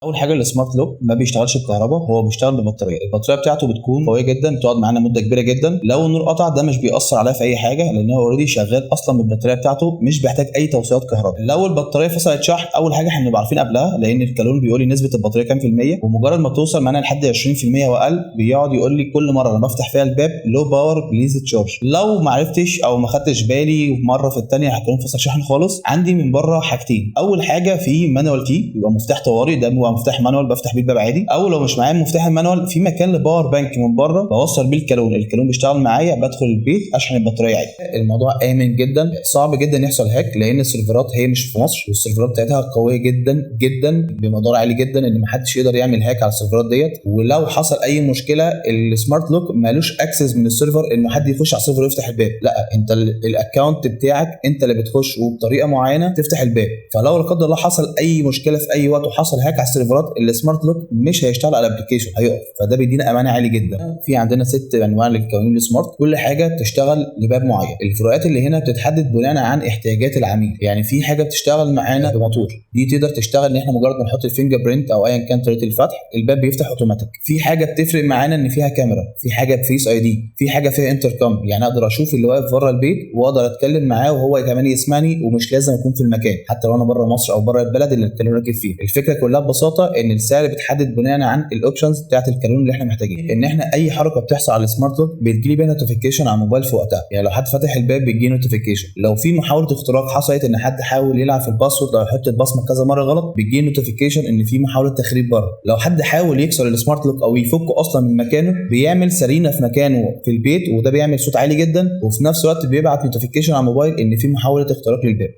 اول حاجه، ال smart lock ما بيشتغلش بكهرباء، هو بيشتغل ببطاريه. البطارية بتاعته بتكون قوية جدا، بتقعد معانا مده كبيرة جدا. لو النور قطع ده مش بيأثر عليها في اي حاجه، لان هو already شغال اصلا بالبطاريه بتاعته، مش بيحتاج اي توصيلات كهرباء. لو البطارية فصلت شحن، اول حاجة احنا بنبقى عارفين قبلها، لان الكالون بيقول لي نسبه البطارية كام في المية، ومجرد ما توصل معانا لحد 20% واقل بيقعد يقول لي كل مرة انا بفتح فيها الباب low power please charge. لو ما عرفتش او ما خدتش بالي مرة في الثانية الكالون فصل شحن خالص، عندي من بره حاجتين. اول حاجة في manual key، يبقى مفتاح طوارئ، ده بيبقى مفتاح manual بفتح بيه الباب عادي. او لو مش معايا مفتاح ال manual، في مكان ل power bank من بره بوصل بيه الكالون، الكالون بيشتغل معايا، بدخل البيت اشحن البطارية عادي. الموضوع امن جدا، صعب جدا يحصل hack، لان السيرفرات هي مش في مصر، والسيرفرات بتاعتها قوية جدا جدا بمقدار عالي جدا، ان محدش يقدر يعمل hack على السيرفرات ديت. ولو حصل اي مشكلة، ال smart lock مالوش access من ال server انه حد يخش على ال server ويفتح الباب، لا، انت ال account بتاعك انت اللي بتخش وبطريقة معينة تفتح الباب. فلو لا قدر الله حصل اي مشكلة في اي وقت وحصل hack على السيرفرات، ال smart lock مش هيشتغل على ال application، هيقف. فده بيدينا امان عالي جدا. في عندنا 6 انواع للكوانين ال smart، كل حاجة بتشتغل لباب معين. الفروقات اللي هنا بتتحدد بناء عن احتياجات العميل. يعني في حاجة بتشتغل معانا بموتور، دي تقدر تشتغل ان احنا مجرد ما نحط ال fingerprint او ايا كان طريقه الفتح الباب بيفتح اوتوماتيك. في حاجة بتفرق معانا ان فيها كاميرا، في حاجة ب Face ID، في حاجة فيها انتركم، يعني اقدر اشوف اللي واقف بره البيت واقدر اتكلم معاه وهو كمان يسمعني، ومش لازم اكون في المكان حتى لو انا بره مصر او بره البلد اللي الكالون راكب فيه. الفكرة كلها ببساطة ان السعر بيتحدد بناء عن ال options بتاعت الكالون اللي احنا محتاجين. ان احنا اي حركة بتحصل على ال smart lock بتجيلي بيها notification على الموبايل في وقتها، يعني لو حد فتح الباب بيجي notification. لو في محاولة اختراق حصلت، ان حد حاول يلعب في ال password او يحط البصمة كذا مرة غلط، بيجي notification ان في محاولة تخريب بره. لو حد حاول يكسر ال smart lock او يفكه اصلا من مكانه، بيعمل سرينه في مكانه في البيت، وده بيعمل صوت عالي جدا، وفي نفس الوقت بيبعت notification على الموبايل ان في محاولة اختراق للباب.